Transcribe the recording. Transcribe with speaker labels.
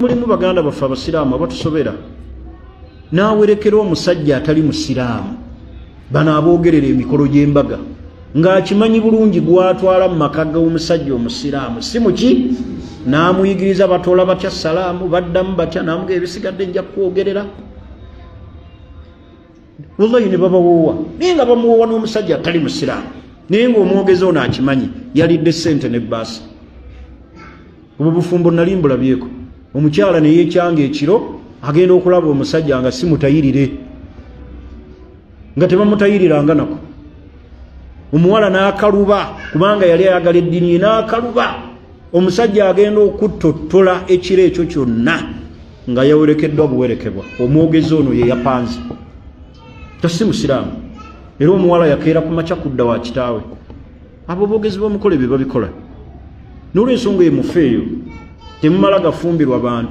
Speaker 1: Mulimu baganda baffe abasiraamu abatusobera, n'awerekera omusajja atali musiraamu. Bano aboogerera emikolo gy'embaga ng'akimanyi bulungi gwatwala mu maka g'omusajja omusiraamu si muki, n'amuyigiriza batoola batya salaamu, baddamu batya, n'amuga ebisigadde nja kukwogerera. Wallahi ne babawoowa, naye nga bamuwoowa n'omusajja atali musiraamu, naye ng'omwogezi ono akimanyi yalidde ssente n'ebbaasa. Obwo bufumbo nali mbulabyeko. Omukyala ne yeekyanga ekiro agenda okulaba omusajja nga si mutayirire, nga tebamutayiriranga nako. Omuwala n'akaluba kubanga yali ayagala eddiini ye, n'akaluba. Omusajja agenda okuttottola ekiro ekyo kyonna nga yawerekeddwa buwerekebwa. Omwogezi ono ye yapanze, si musiraamu. Era omuwala yakeera ku makya kudda wa kitaawe. Abo boogezi b'omukolo ebyo babikola. N'olwensonga eyo mufeeyo, temumala gafumbirwa bantu.